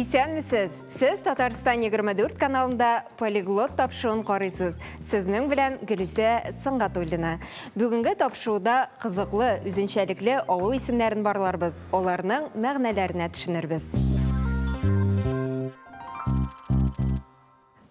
Исәнмесез! Сез Татарстан 24 каналында Полиглот тапшыруын карыйсыз. Сезнең белән Гөлүсә Сөнгатуллина. Бүгенге тапшыруда кызыклы, үзенчәлекле авыл исемнәрен барларбыз, аларның мәгънәләренә төшенербез.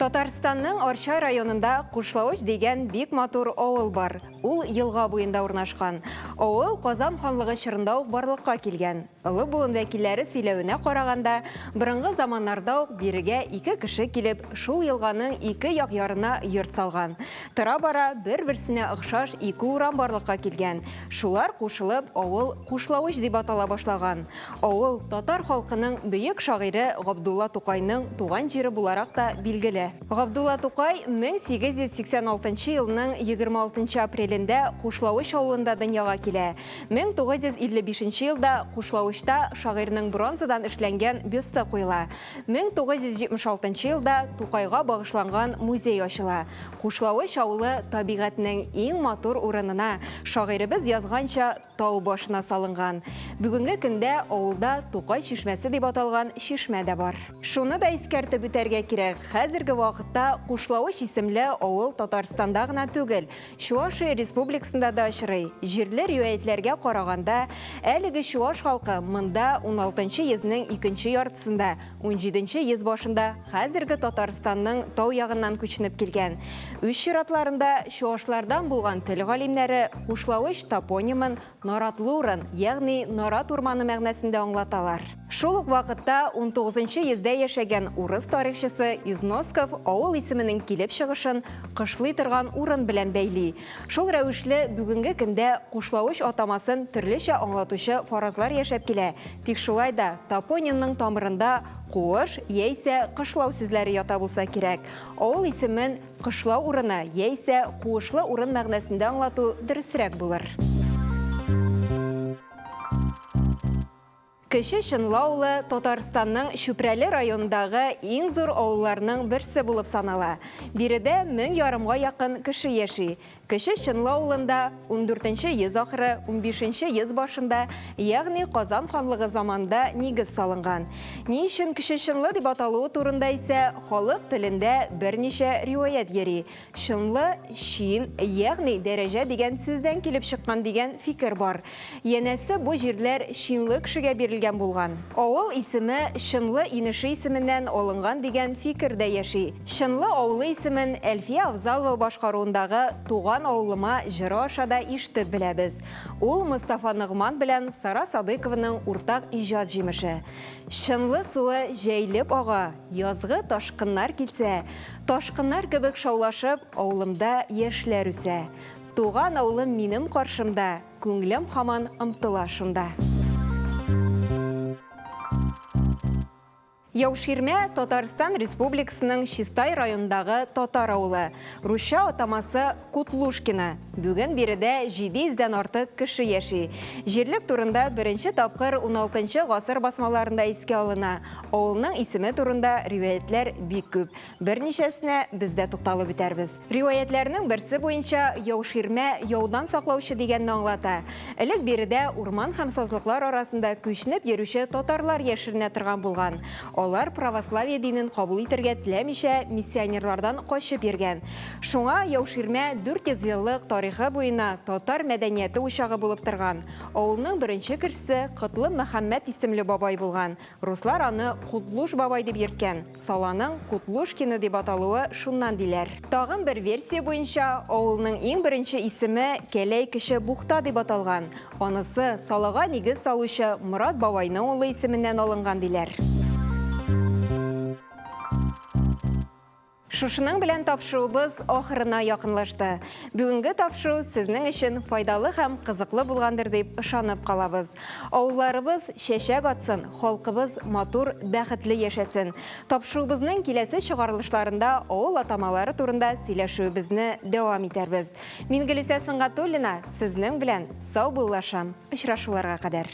Татарстанның Арча районында Кушлавыч дигән бик матур авыл бар. Ул елга буенда урнашкан. Авыл Казан ханлыгы чорында ук барлыкка килгән. Олы буын вәкилләре сөйләвенә караганда, борынгы заманнарда ук бирегә ике кеше килеп, шул елганың ике як ярына йорт салган. Тора-бара бер-берсенә охшаш ике урам барлыкка килгән. Шулар кушылып, авыл Кушлавыч дип атала башлаган. Авыл татар халкының бөек шагыйре Габдулла Тукайның туган җире буларак та билгеле. Габдулла Тукай 1886 елның 26 апрелендә Кушлавыч авылында дөньяга килә. 1955 елда Кушлавычта шагыйрьнең бронзадан эшләнгән бюсты куела. 1976 елда Тукайга багышланган музей ачыла. Кушлавыч авылы табигатьнең иң матур урынына, шагыйребез язганча, Тау башына салынган. Бүгенге көндә авылда Тукай чишмәсе дип аталган чишмә дә бар. Шуны да искәртеп үтәргә кирәк, хәзерге вакытта Кушлавыч исемле авыл Татарстанда гына түгел, Чуашия Республикасында да очрый. Җирле риваятьләргә караганда, әлеге чуаш халкы монда уналтынчы йөзнең икенче яртысында, Унҗиденче йөз башында хәзерге Татарстанның тау ягыннан күченеп килгән. Үз чиратларында чуашлардан булган тел галимнәре Кушлавыч топонимын наратлы урын, ягъни нарат урманы мәгънәсендә аңлаталар. Шул ук вакытта унтугызынчы йөздә яшәгән урыс тарихчысы Износков авыл исеменең килеп чыгышын кышлый торган урын белән бәйли. Шул рәвешле, бүгенге көндә Кушлавыч атамасын төрлечә аңлатучы фаразлар яшәп килә, тик шулай да топонимның тамырында куыш яисә кышлау сүзләре ята булса кирәк. Авыл исемен кышлау урыны яисә куышлы урын мәгънәсендә аңлату дөресрәк булыр. Кече Чынлы авылы Татарстанның Чүпрәле районындагы иң зур авылларның берсе булып санала. Биредә 1500 ярымга якын кеше яши. Кече Чынлы авылында ундүртенче йөз ахыры, унбишенче йөз башында, ягъни Казан ханлыгы заманында нигез салынган. Ни өчен Кече Чынлы дип аталуы турында исә халык телендә берничә риваять йөри. Чынлы, чин, ягъни дәрәҗә дигән сүздән килеп чыккан дигән фикер бар. Янәсе, бу җирләр чинлы кешегә бирелгән булган. Авыл исеме Чынлы инеше исеменнән алынган дигән фикер дә яши. Чынлы авылы исемен Әлфия Авзалова башкаруындагы Туган авылыма җыры аша да ишетеп беләбез. Ул Мостафа Ногман белән Сара Садыйкованың уртак иҗат җимеше. Чынлы суы җәелеп ага, язгы ташкыннар килсә, Ташкыннар кебек шаулашып, авылымда яшьләр үсә. Туган авылым минем каршымда, күңелем һаман омтыла шунда. Яуширмә, Татарстан Республикасының Чистай районындагы татар авылы. Русча атамасы Кутлушкино. Бүген биредә 700 дән артык кеше яши. Җирлек турында беренче тапкыр уналтынчы гасыр басмаларында искә алына. Авылның исеме турында риваятьләр бик күп. Берничәсенә без дә тукталып үтәрбез. Риваятьләрнең берсе буенча, Яуширмә яудан саклаучы дигәнне аңлата. Элек биредә урман һәм сазлыклар арасында күченеп йөрүче татарлар яшеренә торган булган. Алар православие динен кабул итәргә теләмичә миссионерлардан качып йөргән. Шуңа Яуширмә 400 еллык тарихы буена татар мәдәнияте учагы булып торган. Авылның беренче кешесе Котлы Мөхәммәт исемле бабай булган. Руслар аны Кутлуш бабай дип йөрткән, саланың Кутлушкино дип аталуы шуннан диләр. Тагын бер версия буенча, авылның иң беренче исеме Кәләй Кече Бухта дип аталган, анысы салага нигез салучы Морат бабайның улы исеменнән алынган диләр. Шушының белән тапшыруыбыз ахырына якынлашты. Бүгенге тапшыру сезнең өчен файдалы һәм кызыклы булгандыр дип ышанып калабыз. Авылларыбыз чәчәк атсын, халкыбыз матур, бәхетле яшәсен. Тапшыруыбызның киләсе чыгарылышларында авыл атамалары турында сөйләшүебезне дәвам итәрбез. Мин Гөлүсә Сөнгатуллина, сезнең белән саубуллашам. Очрашуларга кадәр.